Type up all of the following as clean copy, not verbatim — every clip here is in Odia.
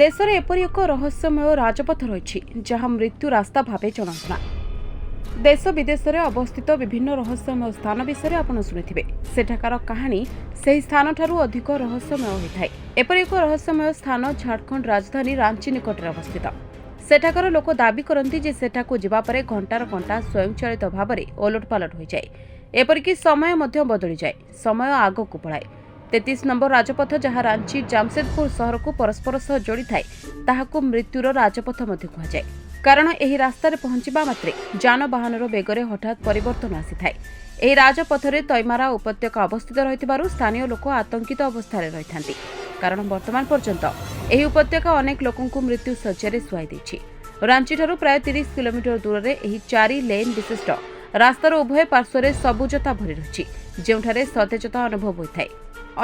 ଦେଶରେ ଏପରି ଏକ ରହସ୍ୟମୟ ରାଜପଥ ରହିଛି, ଯାହା ମୃତ୍ୟୁ ରାସ୍ତା ଭାବେ ଜଣାଶୁଣା। ଦେଶ ବିଦେଶରେ ଅବସ୍ଥିତ ବିଭିନ୍ନ ରହସ୍ୟମୟ ସ୍ଥାନ ବିଷୟରେ ଆପଣ ଶୁଣିଥିବେ। ସେଠାକାର କାହାଣୀ ସେହି ସ୍ଥାନଠାରୁ ଅଧିକ ରହସ୍ୟମୟ ହୋଇଥାଏ। ଏପରି ଏକ ରହସ୍ୟମୟ ସ୍ଥାନ ଝାଡ଼ଖଣ୍ଡ ରାଜଧାନୀ ରାଞ୍ଚି ନିକଟରେ ଅବସ୍ଥିତ। ସେଠାକାର ଲୋକ ଦାବି କରନ୍ତି ଯେ ସେଠାକୁ ଯିବା ପରେ ଘଣ୍ଟାର କଣ୍ଟା ସ୍ୱୟଂଚାଳିତ ଭାବରେ ଓଲଟପାଲଟ ହୋଇଯାଏ। ଏପରିକି ସମୟ ମଧ୍ୟ ବଦଳିଯାଏ, ସମୟ ଆଗକୁ ପଳାଏ। 33 ନମ୍ବର ରାଜପଥ, ଯାହା ରାଞ୍ଚି ଜାମସେଦପୁର ସହରକୁ ପରସ୍ପର ସହ ଯୋଡ଼ିଥାଏ, ତାହାକୁ ମୃତ୍ୟୁର ରାଜପଥ ମଧ୍ୟ କୁହାଯାଏ। କାରଣ ଏହି ରାସ୍ତାରେ ପହଞ୍ଚିବା ମାତ୍ରେ ଯାନବାହନର ବେଗରେ ହଠାତ୍ ପରିବର୍ତ୍ତନ ଆସିଥାଏ। ଏହି ରାଜପଥରେ ତୈମାରା ଉପତ୍ୟକା ଅବସ୍ଥିତ ରହିଥିବାରୁ ସ୍ଥାନୀୟ ଲୋକ ଆତଙ୍କିତ ଅବସ୍ଥାରେ ରହିଥାନ୍ତି। କାରଣ ବର୍ତ୍ତମାନ ପର୍ଯ୍ୟନ୍ତ ଏହି ଉପତ୍ୟକା ଅନେକ ଲୋକଙ୍କୁ ମୃତ୍ୟୁ ଶଯ୍ୟାରେ ଶୁଆଇ ଦେଇଛି। ରାଞ୍ଚିଠାରୁ ପ୍ରାୟ 30 କିଲୋମିଟର ଦୂରରେ ଏହି 4 ଲେନ୍ ବିଶିଷ୍ଟ ରାସ୍ତାର ଉଭୟ ପାର୍ଶ୍ୱରେ ସବୁଜତା ଭରି ରହିଛି, ଯେଉଁଠାରେ ସତେଜତା ଅନୁଭବ ହୋଇଥାଏ।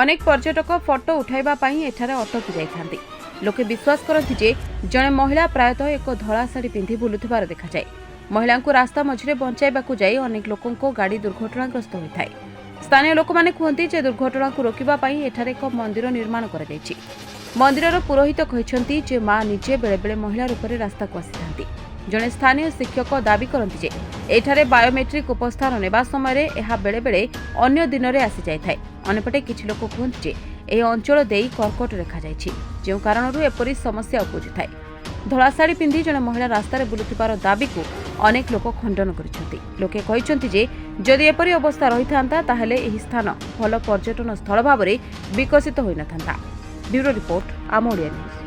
ଅନେକ ପର୍ଯ୍ୟଟକ ଫଟୋ ଉଠାଇବା ପାଇଁ ଏଠାରେ ଅଟକି ଯାଇଥାନ୍ତି। ଲୋକେ ବିଶ୍ୱାସ କରନ୍ତି ଯେ ଜଣେ ମହିଳା ପ୍ରାୟତଃ ଏକ ଧଳା ଶାଢ଼ୀ ପିନ୍ଧି ବୁଲୁଥିବାର ଦେଖାଯାଏ। ମହିଳାଙ୍କୁ ରାସ୍ତା ମଝିରେ ବଞ୍ଚାଇବାକୁ ଯାଇ ଅନେକ ଲୋକଙ୍କ ଗାଡ଼ି ଦୁର୍ଘଟଣାଗ୍ରସ୍ତ ହୋଇଥାଏ। ସ୍ଥାନୀୟ ଲୋକମାନେ କୁହନ୍ତି ଯେ ଦୁର୍ଘଟଣାକୁ ରୋକିବା ପାଇଁ ଏଠାରେ ଏକ ମନ୍ଦିର ନିର୍ମାଣ କରାଯାଇଛି। ମନ୍ଦିରର ପୁରୋହିତ କହିଛନ୍ତି ଯେ ମା ନିଜେ ବେଳେବେଳେ ମହିଳା ରୂପରେ ରାସ୍ତାକୁ ଆସିଥାନ୍ତି। ଜଣେ ସ୍ଥାନୀୟ ଶିକ୍ଷକ ଦାବି କରନ୍ତି ଯେ ଏଠାରେ ବାୟୋମେଟ୍ରିକ୍ ଉପସ୍ଥାନ ନେବା ସମୟରେ ଏହା ବେଳେବେଳେ ଅନ୍ୟ ଦିନରେ ଆସିଯାଇଥାଏ। ଅନ୍ୟପଟେ କିଛି ଲୋକ କୁହନ୍ତି ଯେ ଏହି ଅଞ୍ଚଳ ଦେଇ କର୍କଟ ରେଖାଯାଇଛି, ଯେଉଁ କାରଣରୁ ଏପରି ସମସ୍ୟା ଉପୁଜିଥାଏ। ଧଳା ଶାଢ଼ୀ ପିନ୍ଧି ଜଣେ ମହିଳା ରାସ୍ତାରେ ବୁଲୁଥିବାର ଦାବିକୁ ଅନେକ ଲୋକ ଖଣ୍ଡନ କରିଛନ୍ତି। ଲୋକେ କହିଛନ୍ତି ଯେ ଯଦି ଏପରି ଅବସ୍ଥା ରହିଥାନ୍ତା, ତାହେଲେ ଏହି ସ୍ଥାନ ଭଲ ପର୍ଯ୍ୟଟନ ସ୍ଥଳ ଭାବରେ ବିକଶିତ ହୋଇନଥାନ୍ତା। ବ୍ୟୁରୋ ରିପୋର୍ଟ, ଆମ ଓଡ଼ିଆ ନ୍ୟୁଜ୍।